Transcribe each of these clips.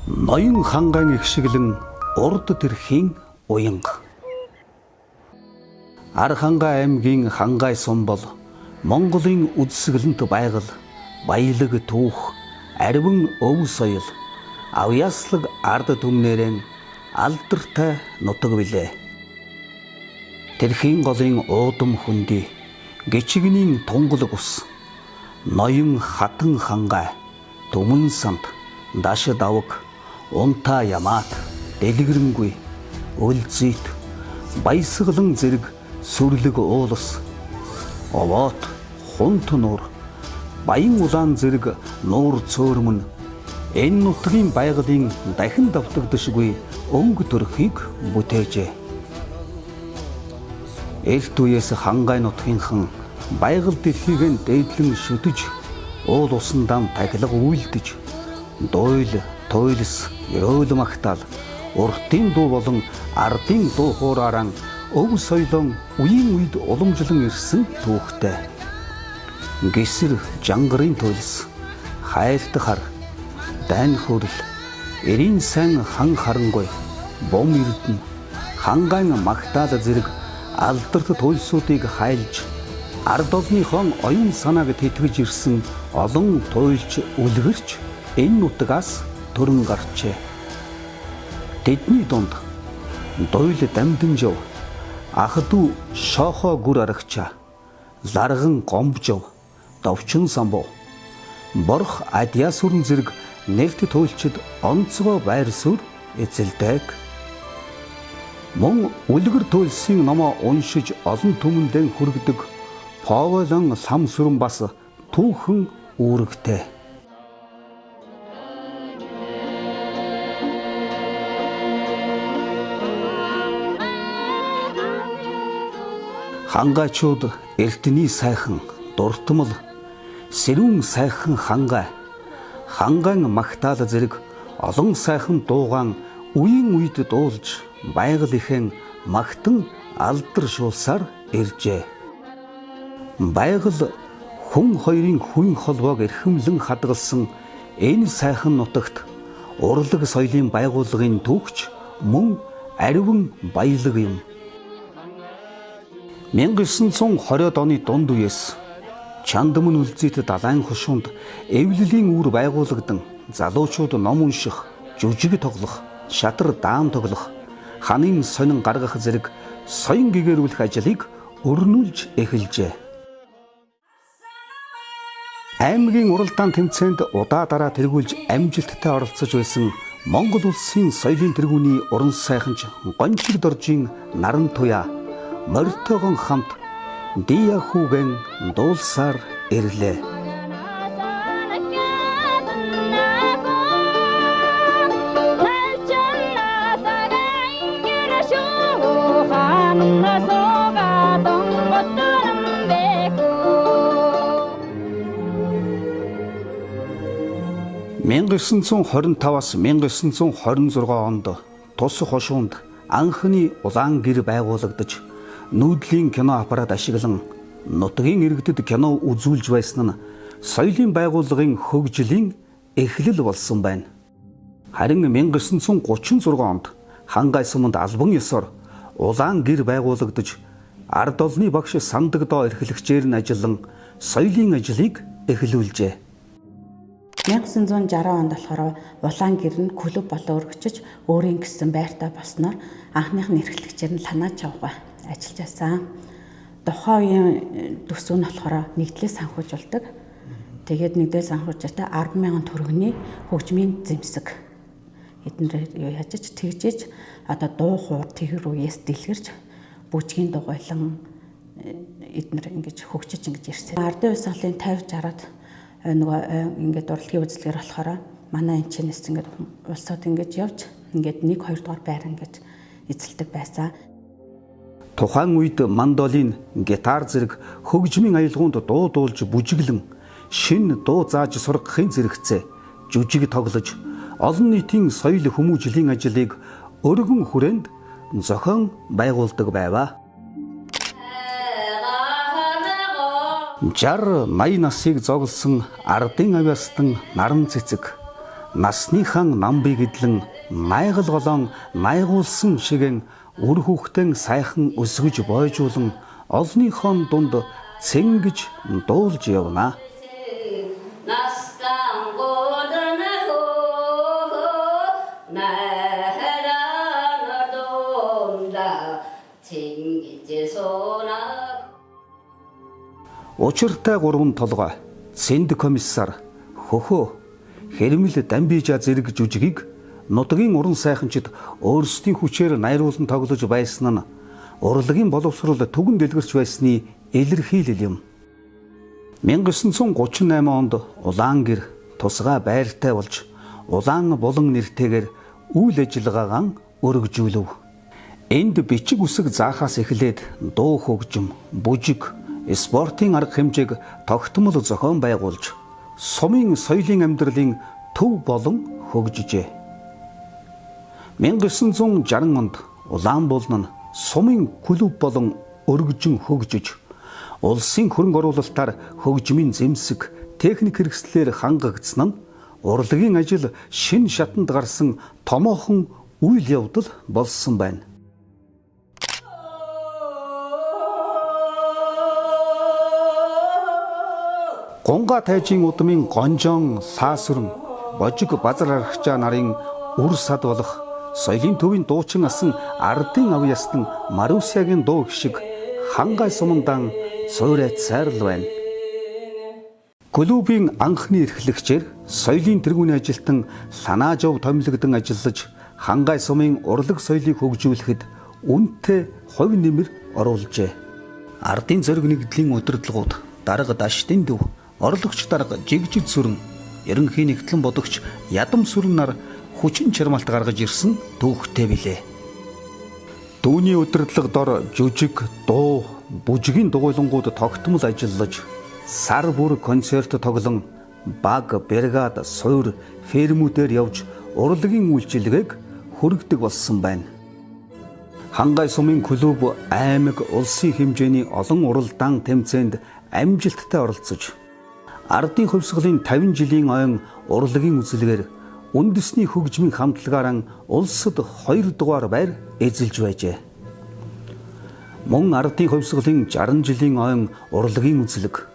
Ноён хангаан ихшиглэн урд тэрхийн уянга. Архангай аймгийн Хангай сум бол Монголын үзэсгэлэнт байгаль, баялаг түүх, ариван өв соёл, авьяаслаг ард түмнээрэн алдартай нутаг билээ. Тэрхийн голын уудам хөндөй, гичигний тунгалаг ус, ноён хатан хангай, түмэн самт, даш давг, унтаа ямаат, дэлгэрэнгүй, өлзийт, баясгалан зэрэг сүрлэг уулас, овоот, хунт нуур, баян улаан зэрэг нуур цөөрмөн энэ нутгийн байгалийн дахин давтагдашгүй өнгө төрхийг бүтээжээ. Эрт үеэс Хангай нутгийнхан байгаль дэлхийг нь дээдлэн шүтэж, уул усан дан тахилга үйлдэж, дуйл, туйлс, ерөөл магтаал, уртын дуу болон ардын дуу хуураараа өв соёлон үеийн үед уламжлан ирсэн түүхтэй. Гисэр жангарын туйлс, хайлт хар, дайн хөрөл, эрийн сайн хан харангуй, бом эрдэнэ, хангаан магтаал зэрэг алдарт туйлсуудыг хайлж, ард олныхон оюун санааг тэтгэж ирсэн олон туйлч үлгэрч энэ нутгаас төрөн гарчээ. Тэдний дунд Дуйл Дамдинжав, ах トゥ Шоохоо гүр арагчаа, Ларган Гомбжов, Довчин самбуу, Борх Адьяасүрэн зэрэг нэрт туйлчид онцгой байр суурь эзэлдэг. Мөн үлгэр туйлсын номоо уншиж олон түмэндээ хүргэдэг Поволон лам сүрэн бас түүхэн үүрэгтэй. Хангайчууд эртний сайхан дуртмал, сэрүүн сайхан хангай, хангаан магтаал зэрэг олон сайхан дуугаан үеийн үед дуулж байгаль ихэн магтан алдаршуулсаар иржээ. Байгаль хүн хоёрын хүн холбоог эрхэмлэн хадгалсан энэ сайхан нутагт урлаг соёлын байгууллагын түүхч мөн ариван баялаг юм. 1920-од оны дунд үеэс Чандмөн үлзийт далайн хошуунд эвлэлийн үүр байгуулагдан залуучууд ном унших, жүжиг тоглох, шатар даам тоглох, ханын сонин гаргах зэрэг соён гэгэрүүлэх ажлыг өрнүүлж эхэлжээ. Аймгийн уралдаан тэмцээнд удаа дараа тэргүүлж амжилттай оролцож байсан Монгол улсын соёлын тэргүүний уран сайханч Гончиг Доржийн Наран туяа морьтойгон хамт Дия хүүгэн дуулсаар ирлээ. 1925-аас 1926 онд тус хошуунд анхны улаан гэр байгуулагдаж, нүүдлийн кино аппарат ашиглан нутгийн иргэдэд кино үзүүлж байсан нь соёлын байгууллагын хөгжлийн эхлэл болсон байна. Харин 1936 онд Хангай суманд албан ёсоор улаан гэр байгуулагдаж, ард олны багш Сандагдоо эрхлэгчээр нь ажиллан соёлын ажлыг эхлүүлжээ. 1960 онд болохоор улаан гэр нь клуб болон өргөчөж өөрийн гэсэн байртай болсноор анхных нь эрхлэгчээр нь Ланаа Чавга ажиллаж байсан. Тухайн үеийн төсөв нь болохоор нэгдлээ санхүүжүүлдэг. Тэгээд нэгдэл санхүүжээтэй 10,000 төгрөгийн хөгжмийн зэмсэг эднэр юу яжиж тэгжиж одоо дуу хуур тэр үеэс дэлгэрч бүжгийн дугуйлан эднэр ингэж хөгжиж ингэж ирсэн. Ардын хувьсгалын 50 60-аад нөгөө ингээд урлагийн үзлэгээр болохоор манай энэ чинээс ингээд улсууд ингэж явж ингээд 1 2 дугаар байр ингэж эзэлдэг байсан. Тухайн үед мандолин, гитар зэрэг хөгжмийн аялгуунд дуу дуулж бүжиглэн шин дуу зааж сургахын зэрэгцээ жүжиг тоглож олон нийтийн соёл хүмүүжлийн ажлыг өргөн хүрээнд зохион байгуулдаг байваа. 60 80 насыг зоглосон ардын авьяастан наран цэцэг, Насныхан намбыг эдлэн найгал голоон найгуулсан шигэн үр хүүхдэн сайхан өсгөж бойжуулан олныхон дунд цэнгэж дуулж явна. Учиртай гурван толгой, Цэнд комиссар, хөхөө, хэрмэл дамбижа зэрэг жүжигийг нутгийн уран сайханчид өөрсдийн хүчээр найруулан тоглож байсан нь урлагийн боловсрол түгэн дэлгэрч байсны илэрхийлэл юм. 1938 онд Улаан гэр тусгай байртай болж Улаан булан нэртэйгээр үйл ажиллагаагаа өргөжүүлв. Энд бичиг үсэг заахаас эхлээд дуу хөгжим, бүжиг, спортын арга хэмжээг тогтмол зохион байгуулж сумын соёлын амьдралын төв болон хөгжижээ. 1960 онд Улаан булан нь сумын клуб болон өргөжин хөгжиж улсын хөрөнгө оруулалтаар хөгжмийн зэмсэг, техник хэрэгслээр хангагдсан нь урлагийн ажил шинэ шатанд гарсан томоохон үйл явдал болсон байна. Гунга тайжийн удмын гонжон саасүрэн божиг базар архичаа нарын үр сад болох соёлын төвийн дуучин асан ардын авьяастан Марусягийн дуу гişиг Хангай сумандан цуурай цайрал байна. Клубын анхны эрхлэгчээр соёлын тэргүүний ажилтан Ланаажов томилогдон ажиллаж Хангай сумын урлаг соёлыг хөгжүүлэхэд үнэтэй хувь нэмэр оруулжээ. Ардын зориг нэгдлийн удирдлагууд дарга Даштын дөв, орлогч дарга Жигжид сүрэн, ерөнхий нэгтлэн бодогч Ядам сүрэн нар хүчин чармаалт гаргаж ирсэн түүхтэй билээ. Түүний удирдлага дор жүжиг, дуу, бүжгийн дугуйлангууд тогтмол ажиллаж, сар бүр концерт тоглон баг, бригад, суур, фермүүдээр явж урлагийн үйлчилгээг хүргэдэг болсон байна. Хангай сумын клуб аймаг улсын хэмжээний олон уралдаан тэмцээнд амжилттай оролцож ардын хувьсгалын 50 жилийн ойн урлагийн үзлэгээр үндэсний хөгжмийн хамтлагаараа улсад 2 дугаар байр эзэлж байжээ. Мөн ардын хувьсгалын 60 жилийн ойн урлагийн үзлэг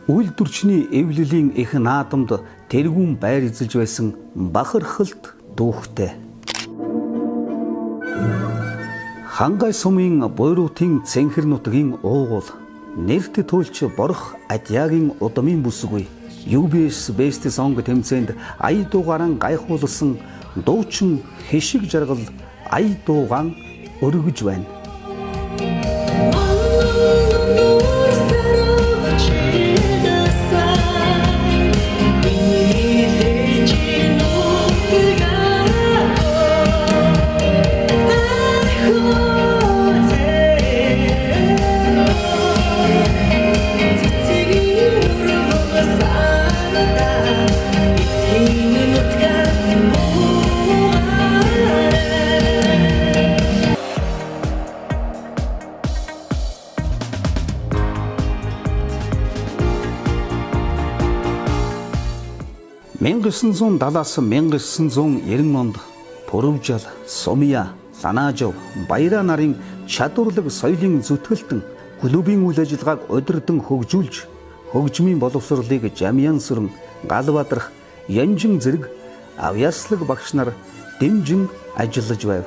үйлдвэрчний эвлэлийн их наадамд тэргүүн байр эзэлж байсан бахархалт түүхтэй. Хангай сумын буйрутын цэнхэр нутгийн уугуул нэрт төлч борох адьяагийн удмын бүсгүй UBS Best Song тэмцээнд ая дуугаран гайхуулсан дуучин хишиг жаргал ая дуугаан өргөж байна. –1970-аас 1990 онд Пүрвжал, Сумья, Ланаажов, Баяраа нарын чадварлаг соёлын зүтгэлтэн клубын үйл ажиллагааг удирдан хөгжүүлж хөгжмийн боловсролыг Жамьян сүрэн, Гал бадрах, Янжин зэрэг авьяаслаг багш нар дэмжин ажиллаж байв.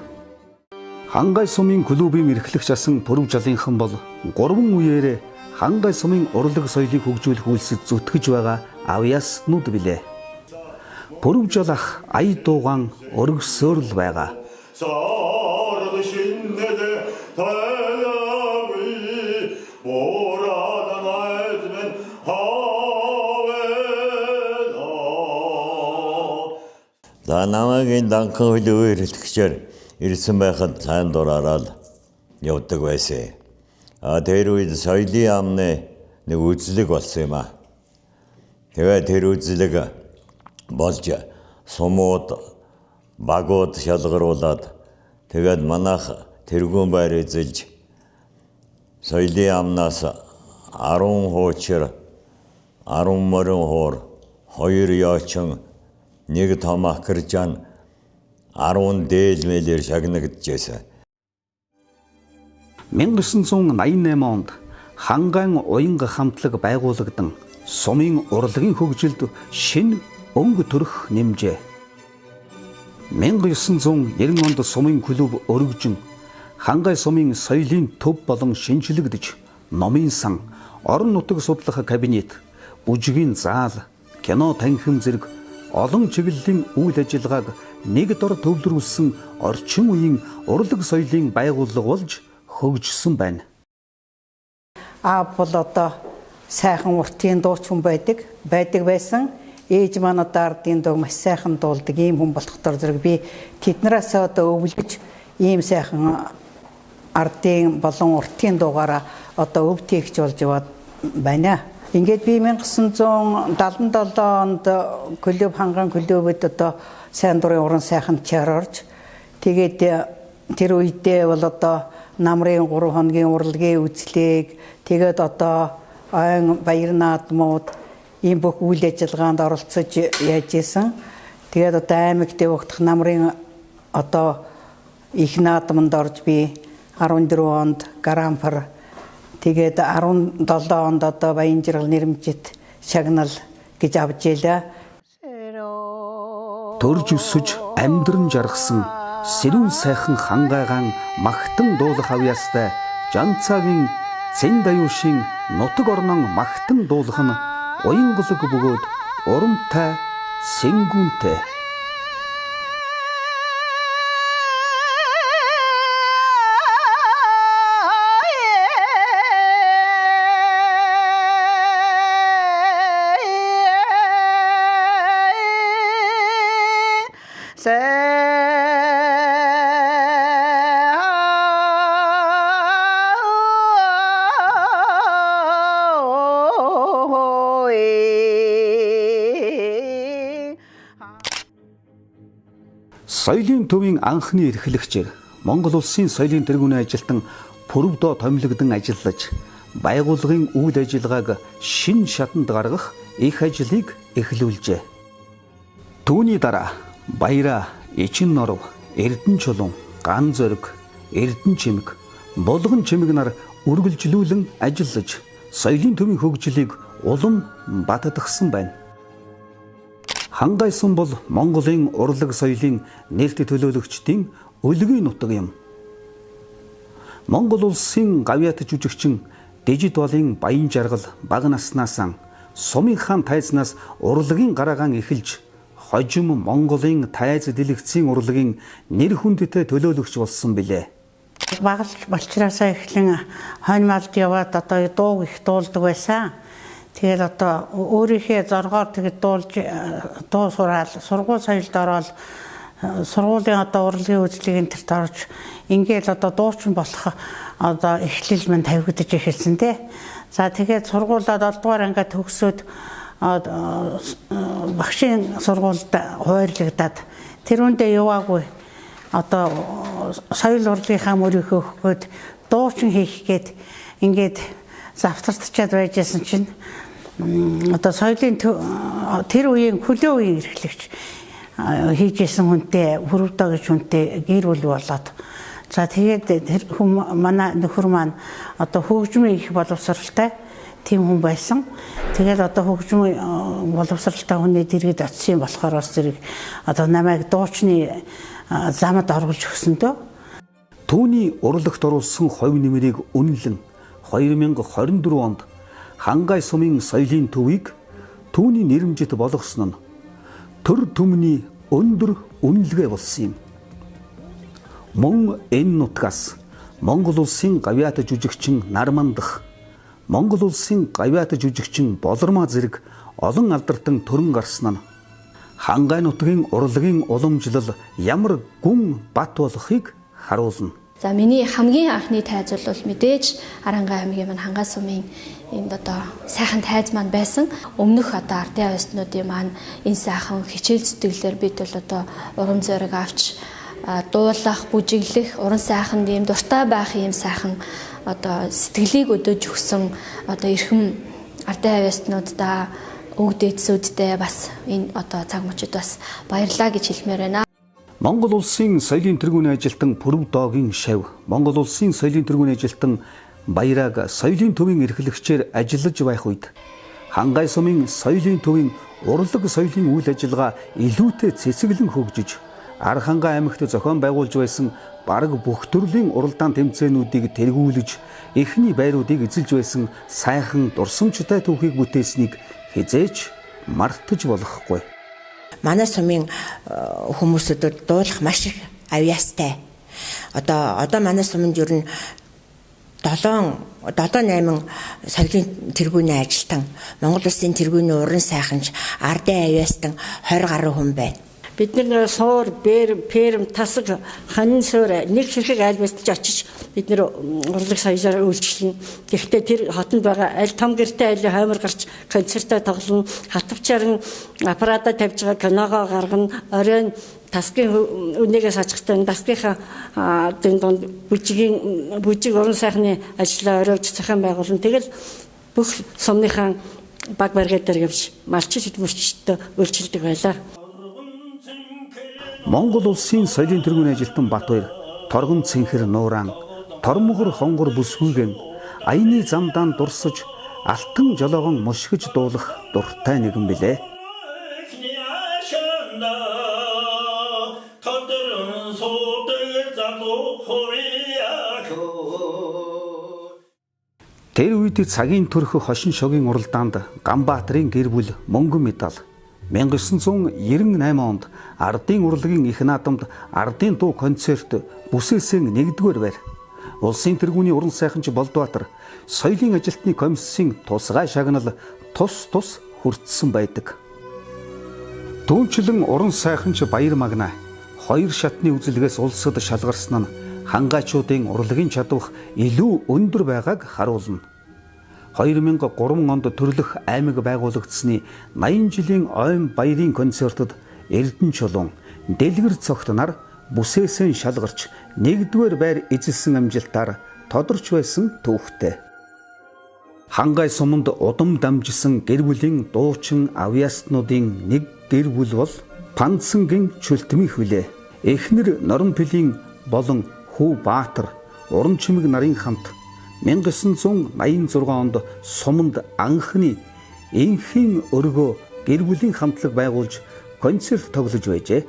Хангай сумын клубын эрхлэгч асан Пүрвжалынхан бол 3 үеэрээ Хангай сумын урлаг соёлыг хөгжүүлэх үйлсэд зүтгэж байгаа авьяаснууд билээ. Пүрвжал ах ая дуугаан өргөсөөр л байгаа. За намайг энэ данхан хөлөө эрхлэгчээр ирсэн байхад сайн дураараа л явдаг байсан. А тэр үед соёлын яамны нэг үзлэг болсон юм а. Тэгээд тэр үзлэг болж сумууд багууд шалгаруулад тэгээд манайх тэргүүн байр эзэлж соёлын яамнаас 10 хуучир, 10 морин хуур, 2 ёочин Нэг том акаржан 10 дээл мэлээр шагнагджээ. 1988 онд Хангайн уянга хамтлаг байгуулагдан сумын урлагийн хөгжилд шинэ өнгө төрөх нэмжээ. 1990 онд сумын клуб өргөжин Хангай сумын соёлын төв болон шинжилэгдэж номын сан, орон нутаг судлах кабинет, бүжгийн заал, кино танхим зэрэг олон чиглэлийн үйл ажиллагааг нэг дор төвлөрүүлсэн орчин үеийн урлаг соёлын байгууллага болж хөгжсөн байна. Аав бол одоо сайхан уртын дууч хүн байдаг байсан. Ээж маань одоо ардын дуу маш сайхан дуулдаг ийм хүн болохдор зэрэг би тэднээс одоо өвлөж ийм сайхан ардын болон уртын дуугаараа одоо өв тээгч болж яваад байна. Ингээд би 1977 онд клуб Ханган клубд одоо сайн дурын уран сайхан чаар орж тэгээд тэр үедээ бол одоо намрын 3 хоногийн урлагийн үзлэг тэгээд одоо ойн баяр наадмууд ийм бүх үйл ажиллагаанд оролцож яаж исэн. Тэгээд одоо аймагт явагдах намрын одоо их наадманд орж би 14 онд грампар тэгээд 17 онд одоо Баянжиргал нэрмжит шагнал гэж авч ийлээ. Төрж өсөж амьдран жаргасан сэрүүн сайхан хангайгаан магтан дуулах авьяастай Жанцаагийн Цэндаюушийн нутаг орнон магтан дуулах нь уянгалаг бөгөөд урамтай цэнгүүнтэй. Соёлын төвийн анхны эрхлэгчээр Монгол улсын соёлын тэргүүний ажилтан Пүрвдөө томилогдон ажиллаж байгууллагын үйл ажиллагааг шинэ шатанд гаргах их ажлыг эхлүүлжээ. Түүний дараа Баяраа, Ичин норов, Эрдэнэ чулуун, Ган зориг, Эрдэнэ чимэг, Булган чимэг нар үргэлжлүүлэн ажиллаж соёлын төвийн хөгжлийг улам бататгсан байна. Хангай сум бол Монголын урлаг соёлын нэрт төлөөлөгчдийн өлгийн нутаг юм. Монгол улсын гавьяат жүжигчин Дижит Балын Баян жаргал бага наснаас сумын хаан тайзнаас урлагийн гараагаан эхэлж хожим Монголын тайз дэлгэцийн урлагийн нэр хүндтэй төлөөлөгч болсон билээ. Бага болчраасаа эхлэн хонь малд яваад одоо дууг их дуулдаг байсан. Тэгээд одоо өөрийнхөө зоргоор тэгээд дуулж дуу сураал сургууль соёлд ороод сургуулийн одоо урлагийн үзлэг энэ тэрт орж ингээл одоо дуучин болох одоо эхлэл мань тавигдаж эхэлсэн тий. За тэгээд сургуулаа 7 дугаар ангиа төгсөөд багшийн сургуульд хуваарлагдаад тэр үндэ яваагүй одоо соёл урлагийнхаа мөрийнхөө өгөх гээд дуучин хийх гээд ингээд завтардчаад байжсэн чинь одоо соёлын тэр үеийн хөлөө үеийн эрхлэгч хийж исэн хүнтэй Пүрвдөө гэж хүнтэй гэр бүл болоод за тэгээд тэр хүн манай нөхөр маань одоо хөгжмийн их боловсралтай тийм хүн байсан. Тэгээд одоо хөгжмийн боловсралтай хүний дэргэд очсон болохоор бас зэрэг одоо намайг дуучны замд оруулж өгсөн дөө. Түүний урлагт оруулсан хувь нэмрийг үнэлэн 2024 онд Хангай сумын соёлын төвийг түүний нэрмжит болгосон нь төр түмний өндөр үнэлгээ болсон юм. Мөн энэ нутгаас Монгол улсын гавьяат жүжигчин Нармандах, Монгол улсын гавьяат жүжигчин Болормаа зэрэг олон алдартан төрөн гарсан нь Хангай нутгийн урлагийн уламжлал ямар гүн бат болохыг харуулна. За миний хамгийн анхны тайз бол мэдээж Аранга аймгийн маань Хангай сумын энд одоо сайхан тайз маань байсан. Өмнөх одоо ардын авьяаснуудын маань энэ сайхан хичээл зүтгэлээр бид бол одоо урам зориг авч дуулах, бүжиглэх, уран сайхан ийм дуртай байх ийм сайхан одоо сэтгэлийг өдөөж өгсөн одоо эрхэм ардын авьяаснуудаа Өг дээдсүүддээ бас энэ одоо цаг мөчид бас баярлаа гэж хэлмээр байна. Монгол улсын соёлын тэргүүний ажилтан Пүрэв доогийн шав, Монгол улсын соёлын тэргүүний ажилтан Баяраг соёлын төвийн эрхлэгчээр ажиллаж байх үед Хангай сумын соёлын төвийн урлаг соёлын үйл ажиллагаа илүүтэй цэцэглэн хөгжиж, Архангай аймагт зохион байгуулж байсан бараг бүх төрлийн уралдаан тэмцээнүүдийг тэргүүлж, эхний байруудыг эзэлж байсан сайхан дурсамжтай түүхийг бүтээснийг хизээч мартаж болохгүй. Манай сумын хүмүүсүүд дуулах маш их авьяастай. Одоо манай суманд ер нь 7 7 8 соёлын тэргүүний ажилтан, Монгол улсын тэргүүний уран сайханч, ардын авьяастан 20 гаруй хүн байна. Бид нар суур, бэр, перм, тасаг, ханин суур нэг хэрэг аль байтж очиж бид нэр урлаг соёлоор үйлчилнэ. Гэхдээ тэр хотонд байгаа аль том гэртээ аль хоймор гарч концертаа тоглоно, хатвчаар аппаратаа тавьж байгаа киногоо гаргана, оройн тасгийн үнийгээс очихтой тасгийнхаа дэн дунд бүжигийн бүжиг уран сайхны ажлаа оройж зохион байгуулна. Тэгэл бүх сумныхаа баг баргаа дээр явж малчид хөдөлмөрчдөд үйлчилдэг байлаа. Монгол улсын соёлын тэргүүний ажилтан Батбаяр торгон цэнхэр нууран тормогор хонгор бүсгүйгэн аяны замдаан дурсаж алтан жолоогон мушгиж дуулах дуртай нэгэн билээ. Тэр үед цагийн төрх хошин шогийн уралдаанд Ганбаатарын гэр бүл мөнгөн медаль 1998 онд ардын урлагийн их наадамд ардын дуу концерт бүсээсэн нэгдүгээр байр. Улсын тэргүүний уран сайханч Болдбаатар соёлын ажилтны комиссийн тусгай шагнал тус тус хүртсэн байдаг. Түүнчлэн уран сайханч Баяр Магна хоёр шатны үзлэгээс улсад шалгарсан нь хангаачуудын урлагийн чадвах илүү өндөр байгааг харуулна. 2003 онд төрлөх аймаг байгуулагдсны 80 жилийн ойн баярын концертод Эрдэнэ чулуун, Дэлгэр цогт нар бүсээсэн шалгарч нэгдүгээр байр эзэлсэн амжилтаар тодорч байсан түүхтэй. Хангай суманд удам дамжсан гэр бүлийн дуучин авьяаснуудын нэг гэр бүл бол Панцангийн Чүлтмийн хүлээ. Эхнэр Норонпилийн болон хүү Баатар, Уран чимэг нарын хамт 1986 онд суманд анхны энхийн өргөө гэр бүлийн хамтлаг байгуулж концерт тоглож байжээ.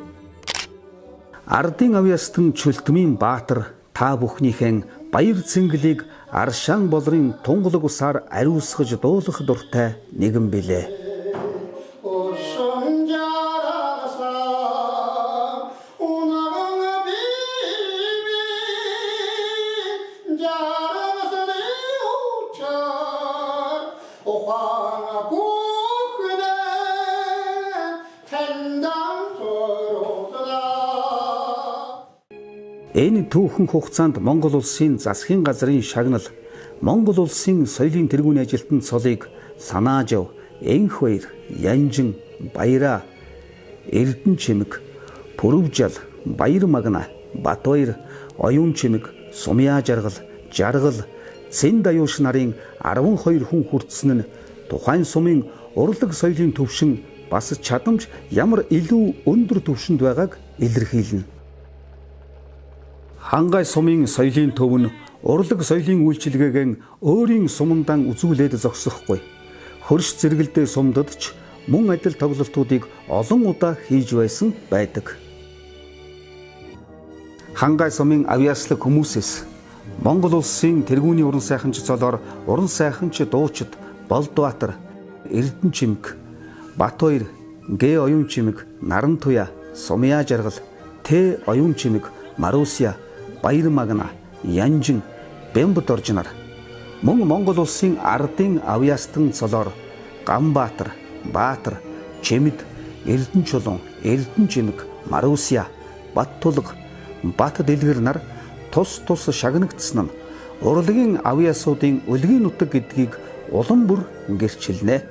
Ардын авьяастан Чүлтмийн Баатар та бүхнийхэн баяр цэнгэлийг аршаан болрын тунгалаг усаар ариусгаж дуулах дуртай нэгэн билээ. Энэ түүхэн хугацаанд Монгол улсын засгийн газрын шагнал, Монгол улсын соёлын тэргүүний ажилтан цолыг Санаажав, Энхбаяр, Янжин, Баяраа, Эрдэнэ чимэг, Пүрэвжал, Баяр Магна, Батбаяр, Оюун чимэг, Сумья жаргал, Жаргал, Цэнд аюуш нарын 12 хүн хүртсэн нь тухайн сумын урлаг соёлын түвшин бас чадамж ямар илүү өндөр түвшинд байгааг илэрхийлнэ. Хангай сумын соёлын төв нь урлаг соёлын үйлчилгээг өөрийн сумандаан үзүүлээд зогсохгүй. Хөрш зэрэгэлдээ сумдад ч мөн адил тоглолтуудыг олон удаа хийж байсан байдаг. Хангай сумын авьяаслаг хүмүүсээс Монгол улсын тэргүүний уран сайханч цолоор уран сайханч дуучид Болдбаатар, Эрдэнэ чимэг, Батбаяр, Гэ оюун чимэг, Наран туяа, Сумья жаргал, Т оюун чимэг, Марусия, Баяр Магна, Янжин, Бямб дорж нар мөн Монгол улсын ардын авьяастан цолоор Ганбаатар, Баатар, Чимэд, Эрдэнэ чулуун, Эрдэнэ чимэг, Марусия, Баттулга, Бат дэлгэр нар тус тус шагнагдсан нь урлагийн авьяасуудын өлгийн нутаг гэдгийг улам бүр гэрчилнэ.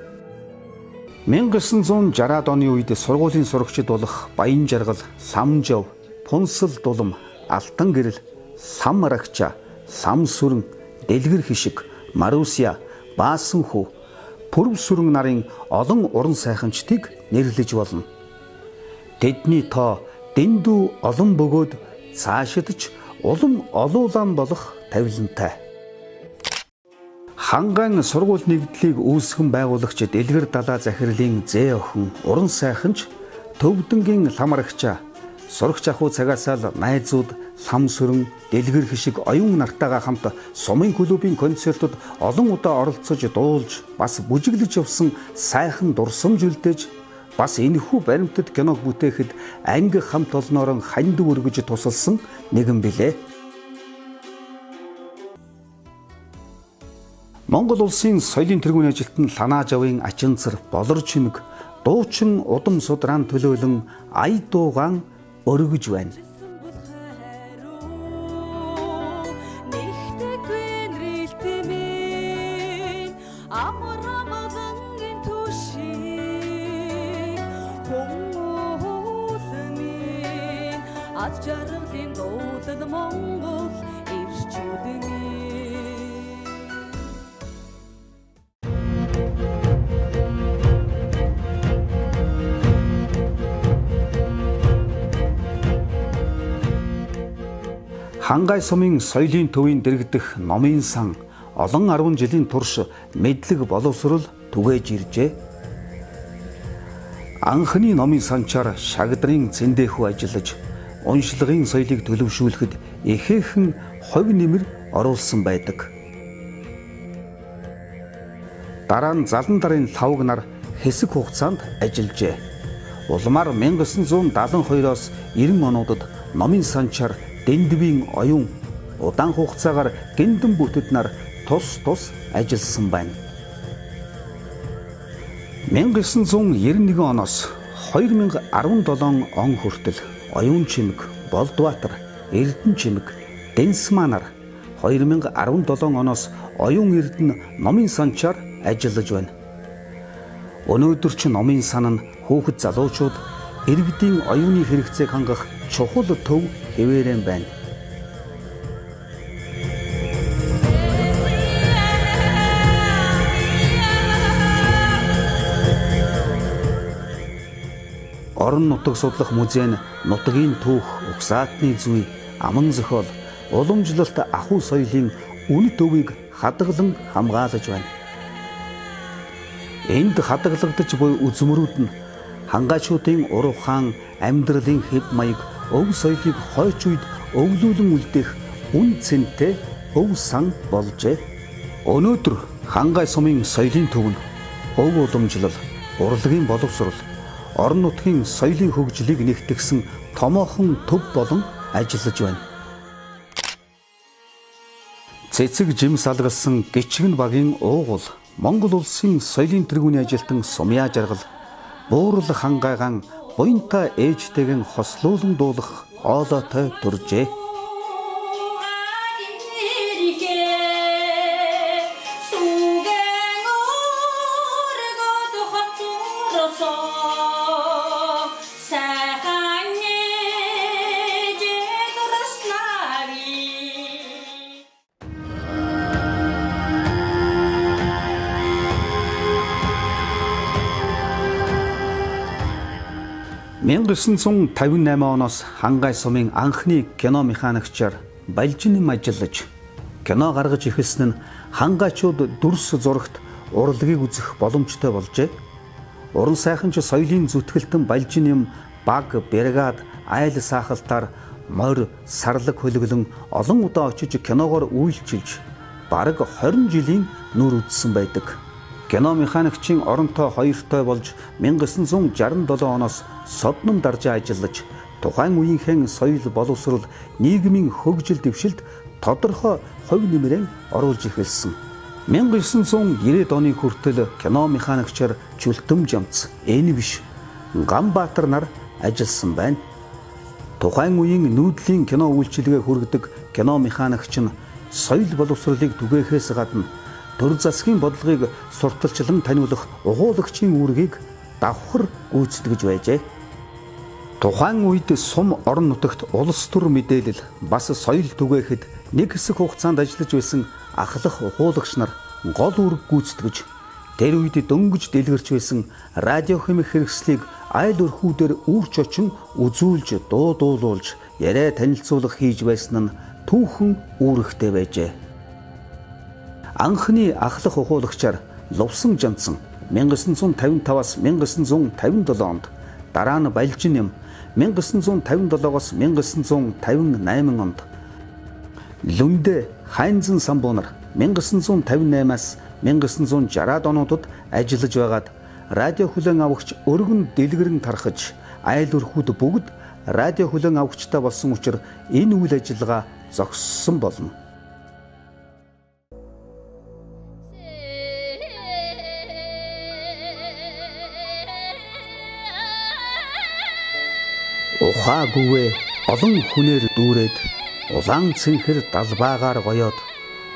1960-ад оны үед сургуулийн сурагчид болох Баян жаргал, Самжав, Пунсал дулам, Алтан гэрэл, Сам арагча, Сам сүрэн, Дэлгэр хишиг, Марусия, Баасан хүү, Пүрэв сүрэн нарын олон уран сайханчдыг нэрлэж болно. Тэдний тоо дэндүү олон бөгөөд цаашид ч улам олуулан болох тавилантай. Хангайн сургууль нэгдлийг үүсгэн байгуулагч Дэлгэр далаа захирлын зээ охин уран сайханч Төвдөнгийн ламарагчаа сурагч ахуй цагаасаа л найзууд лам сүрэн Дэлгэр хишиг оюун нартайгаа хамт сумын клубын концертод олон удаа оролцож дуулж бас бүжиглэж явсан сайхан дурсамж үлдээж бас энэхүү баримтат киног бүтээхэд анги хамт олноорон хандив өргөж тусалсан нэгэн билээ. Монгол улсын соёлын тэргүүний ажилтан Ланаа Жавын Ачинцар, Болор чимэг, дуучин удам судраан төлөөлөн ая дуугаан өргөж байна. Хангай сумын соёлын төвийн дэргэдэх номын сан олон 10 жилийн турш мэдлэг боловсрол түгээж иржээ. Анхны номын санчаар шагдрын зэндэхүү ажиллаж уншлагын соёлыг төлөвшүүлэхэд ихээхэн хувь нэмэр оруулсан байдаг. Дараа нь залан дарын лавг нар хэсэг хугацаанд ажиллажээ. Улмаар 1972-оос 90 онуудад номын санчаар Дэндвийн оюун удаан хугацаагаар гиндэн бүтэд нар тус тус ажилласан байна. 1991 оноос 2017 он хүртэл оюун чимэг, Болдбаатар, Эрдэнэ чимэг, Дэнсмаа нар 2017 оноос оюун Эрдэнэ номын санчаар ажиллаж байна. Өнөөдөр ч номын сан нь хүүхэд залуучууд иргэдийн оюуны хэрэгцээг хангах чухал төв хэвээрэн байна. Орон нутаг судлах музей нь нутгийн түүх, угсаатны зүй, аман зохиол, уламжлалт ахуй соёлын үнэт өвийг хадгалан хамгаалаж байна. Энд хадгалагдаж буй үзмөрүүд нь хангаачуудын уруу хаан амьдралын хэв маяг, өв соёлыг хойч үед өвлүүлэн үлдээх үн цэнтэй өв сан болжээ. Өнөөдөр Хангай сумын соёлын төв нь өв уламжлал, урлагийн боловсрол, орон нутгийн соёлын хөгжлийг нэгтгэсэн томоохон төв болон ажиллаж байна. Цэцэг жим салгалсан гिचгэн багийн уугуул Монгол улсын соёлын тэргүүний ажилтан Сумья Жаргал буурал хангайгаан буянтай ээжтэйгэн хослуулан дуулах хоолойтой төржээ. «1958 оноос Хангай сумын анхны кино механикчаар Балжинэм ажиллаж кино гаргаж эхэлсэн нь хангаачууд дүрс зурагт урлагийг үзэх боломжтой болжээ. Уран сайханч соёлын зүтгэлтэн Балжинэм баг, бригад, айл саахалтаар морь, сарлаг хөлөглөн олон удаа очиж киногоор үйлчилж бараг 20 жилийн нүр үзсэн байдаг. Кино механикчийн оронтой хоёртой болж 1967 оноос содном даржаа ажиллаж тухайн үеийнхэн соёл боловсрол нийгмийн хөгжил дэвшилд тодорхой хувь нэмрээ оруулж эхэлсэн. 1990 оны хүртэл кино механикчаар Чүлтөм жамц, энэ биш Ганбаатар нар ажилласан байна. Тухайн үеийн нүүдлийн кино үйлчилгээ хүргэдэг кино механикч нь соёл боловсролыг түгээхээс гадна төр засгийн бодлогыг сурталчлан таниулах угуулагчийн үүргийг давхар гүйцэтгэж байжээ. Тухайн үед сум орон нутагт улс төр мэдээлэл бас соёл түгээхэд нэг хэсэг хугацаанд ажиллаж байсан ахлах угуулагч нар гол үүрэг гүйцэтгэж Тэр үед дөнгөж дэлгэрч байсан радио хэмэх хэрэгслийг айл өрхүүдээр үүрч очин үзүүлж, дуу дуулуулж, яриа танилцуулга хийж байсан нь түүхэн үүрэгтэй байжээ. Анхны ахлах ухуулагчаар Лувсан Жанцсан 1955-аас 1957 онд, дараа нь Балжин юм 1957-оос 1958 онд, Лүндэ Хайнзан самбуунар 1958-аас 1960-ад онуудад ажиллаж байгаад радио хүлээн авагч өргөн дэлгэрэн тархаж, айл өрхүүд бүгд радио хүлээн авагчтай болсон учир энэ үйл ажиллагаа зогссон болно. Ухаагүйгээ олон хүнээр дүүрээд, улаан цэнхэр далбаагаар гоёод,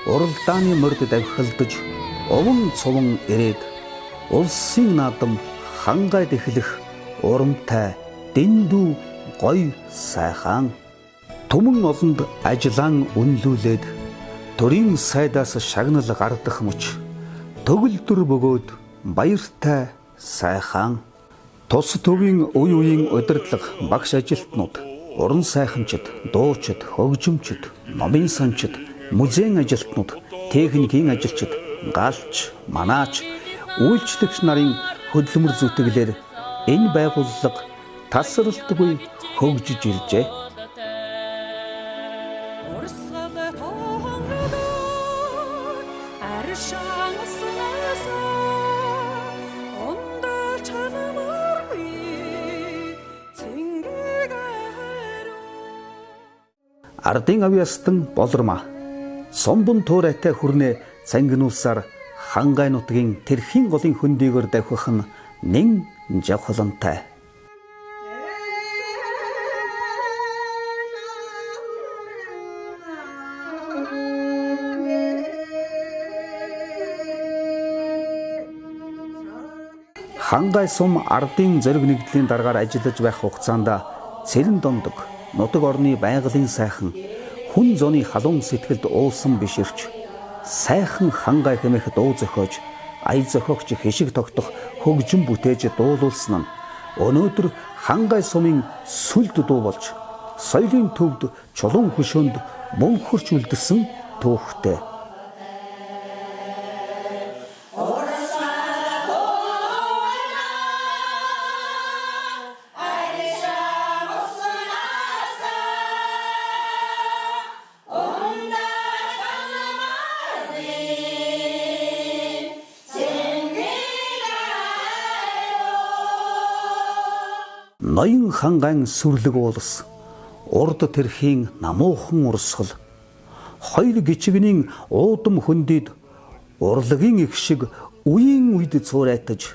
уралдааны морд давхилдаж, овон цуван ирээд, улсын наадам хангайд эхлэх урамтай дэндүү гоё сайхан. Түмэн олонд ажиллаан үнэлүүлээд, төрийн сайдаас шагнал гардах мөч төгөлдөр бөгөөд баяртай сайхан. Тус төвийн үе үеийн удирдлага, багш ажилтнууд, уран сайханчид, дуучид, хөгжимчид, номын санчид, музейн ажилтнууд, техникийн ажилчид, галч, манаач, үйлчлэгч нарын хөдөлмөр зүтгэлээр энэ байгууллага тасралтгүй хөгжиж иржээ. Ардын авьяастан болормаа сомбон туурайтай хүрнэ цангинуулсаар хангай нутгийн тэрхийн голын хөндийгөр давхих нь нэн жавхлантай. Хангай сум ардын зориг нэгдлийн даргаар ажиллаж байх хугацаанд цэрэн дондог нутаг орны байгалийн сайхан хүн зуны халуун сэтгэлд уусан биширч, сайхан хангай хэмээх дуу зохиож, ая зохиогч хишиг тогтох хөгжим бүтээж дуулуулсан нь өнөөдөр хангай сумын сүлд дуу болж соёлын төвд чулуун хөшөөнд мөнхөрч үлдсэн түүхтэй. Ноён хангайн сүрлэг уулс, урд тэрхийн намуухан урсгал, хоёр гичигний уудам хөндийд урлагийн их шиг үеийн үед цуурайтаж,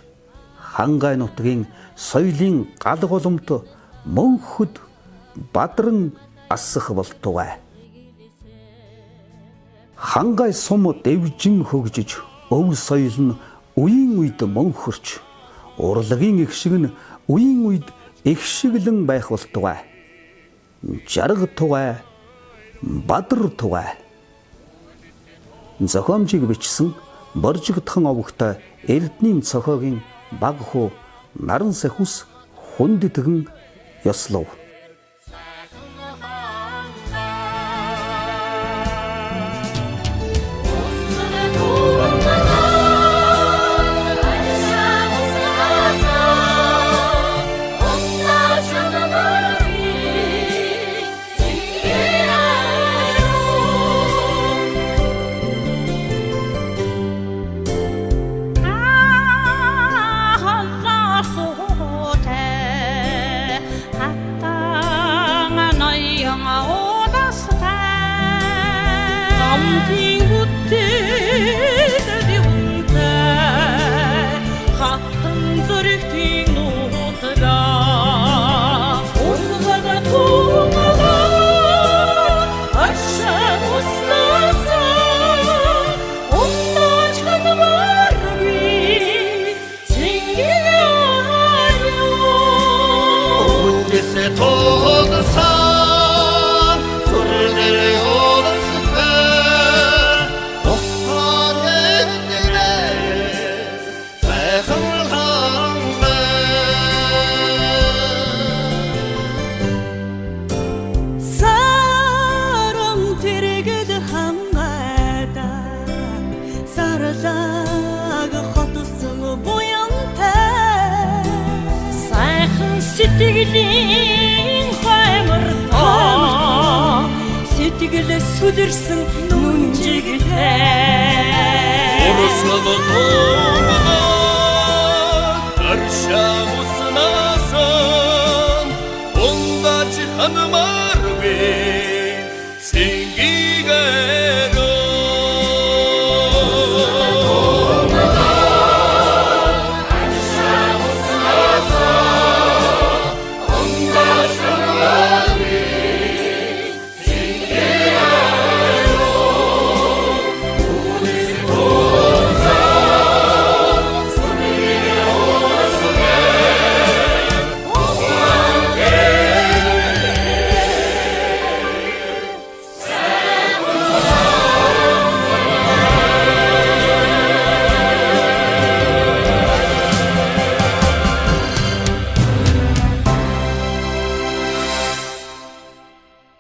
хангай нутгийн соёлын гал голомт мөнхөд бадран асах болтугай. Хангай сум дэвжин хөгжиж, өв соёл нь үеийн үед мөнхөрч, урлагийн их шиг нь үеийн үед их шиглэн байх болтугай. Жарга тугай, бадар тугай. Зохиомжийг бичсэн Боржигдхан овогтой Эрдэнийн цохоогийн баг хуу Наран сахиус хүндэтгэн ёслов. Сэтгэлийн хаймар та сэтгэл сүлэрсэн нүнжигтэй Урсгал туугаа аршаа уснасан. Ундаж ханмааргүй цэнгийн.